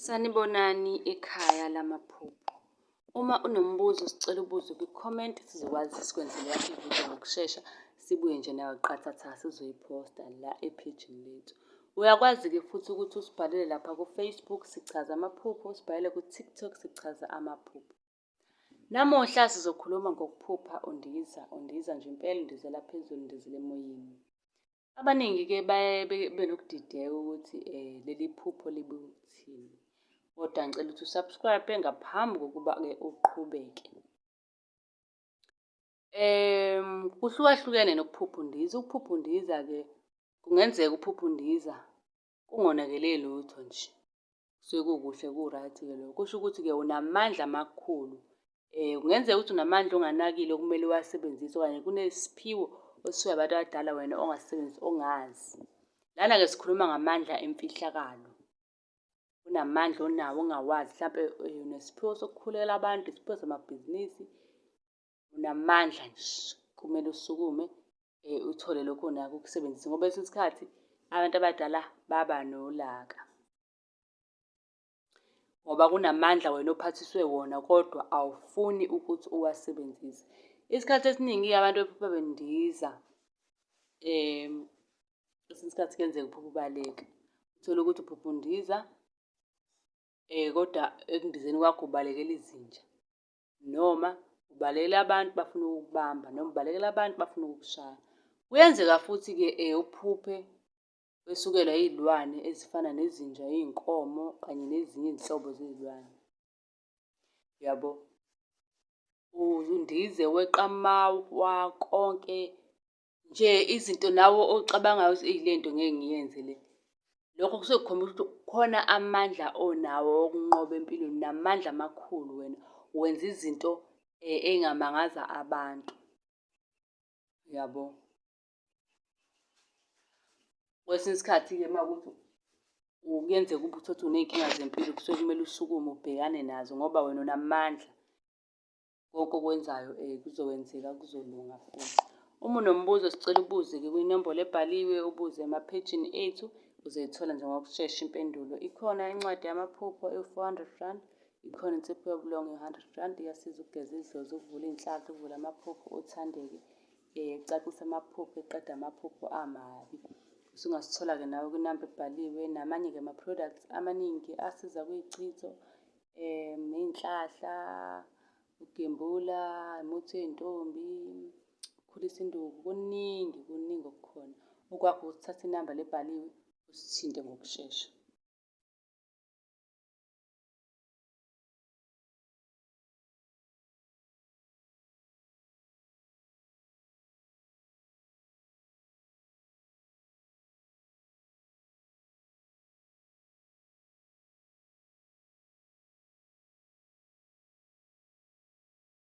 Sanibonani ekhaya lamaphupho. Uma unombuzo sicela ubuze kwi-comment sizokwazi sikwenzele eyakho ividiyo ngokushesha, sibuye nje nayo qathatha sizoyiphosta la ephejini lethu. Uyakwazi-ke futhi ukuthi usibhalele lapha ku-Facebook, sichaza amaphupho, usibhalele ku-TikTok, sichaza amaphupho. Namuhla sizokhuluma ngokuphupha undiza, undiza nje impela undizela phezulu, undizela emoyeni. Abaningi-ke baye bebe nokudideka ukuthi leli phupho libuye ukuthini. Kodwa ngicela ukuthi u-subscribe ngaphambi kokuba-ke uqhubeke. Kuhlukahlukene nokuphupha undiza. Ukuphupha undiza-ke kungenzeka uphuphe undiza kungonakele lutho nje. Kusuke kukuhle ku-right-ke lokho. Kusho ukuthi-ke unamandla amakhulu. Kungenzeka ukuthi unamandla onganakile okumele uwasebenzise okanye kunesiphiwo osiphiwe abantu abadala wena ongasisebenzisi ongazi. Lana-ke sikhuluma ngamandla emfihlakalo. Kunamandla onawo ongawazi, hlampe unesiphiwo sokukhulekela abantu, isiphiwo samabhizinisi, unamandla nje. Kumele usukume uthole lokho onako ukusebenzise ngoba kwesinye isikhathi abantu abadala baba nolaka. Ngoba kunamandla wena ophathiswe wona kodwa awufuni ukuthi uwasebenzise. Isikhathi esiningi-ke abantu bephupha bendiza kwesinye isikhathi kuyenzeka uphuphe ubaleka. Uthole ukuthi uphupha undiza kodwa ekundizeni kwakho ubalekela izinja noma ubalekela abantu bafuna ukukubamba noma ubalekela abantu bafuna ukukushaya. Kuyenzeka futhi-ke uphuphe Wesukelwa iy'lwane ezifana nezinja, iy'nkomo kanye nezinye izinhlobo zey'lwane. Uyabo? Undize weqe amawa konke nje izinto nawe ocabangayo ukuthi eyi lento ngeke ngiyenze le. Lokho kusuke kukhombisa ukuthi kukhona amandla onawo okunqoba empilweni, unamandla amakhulu wena, wenza izinto ey'ngamangaza abantu. Uyabo? Kwesinye isikhathi-ke uma kuwukuthi kuyenzeka ube uthole ukuthi uney'nkinga zempilo kusuke kumele usukume ubhekane nazo ngoba wena unamandla. Konke okwenzayo kuzokwenzeka kuzolunga futhi. Uma unombuzo sicela ubuze-ke kwinombolo ebhaliwe, ubuze emaphejini ethu uzoyithola nje ngokushesha impendulo. Ikhona incwadi yamaphupho ewu-four hundred rand, ikhona insipho yobulongo ewu-hundred rand, iyasiza ukugeza idlozi, ukuvula iy'nhlanhla, ukuvula amaphupho uthandeke. Ecacisa amaphupho, eqeda amaphupho amabi. Usungasithola-ke nawe kwinamba ebhaliwe namanye-ke ama-products amaningi asiza kwiyichitho ney'nhlahla, ukugembula, umuthi wey'ntombi, ukukhulisa induku, kuningi kuningi okukhona. Okwakho ukuthatha inamba le ebhaliwe usithinte ngokushesha.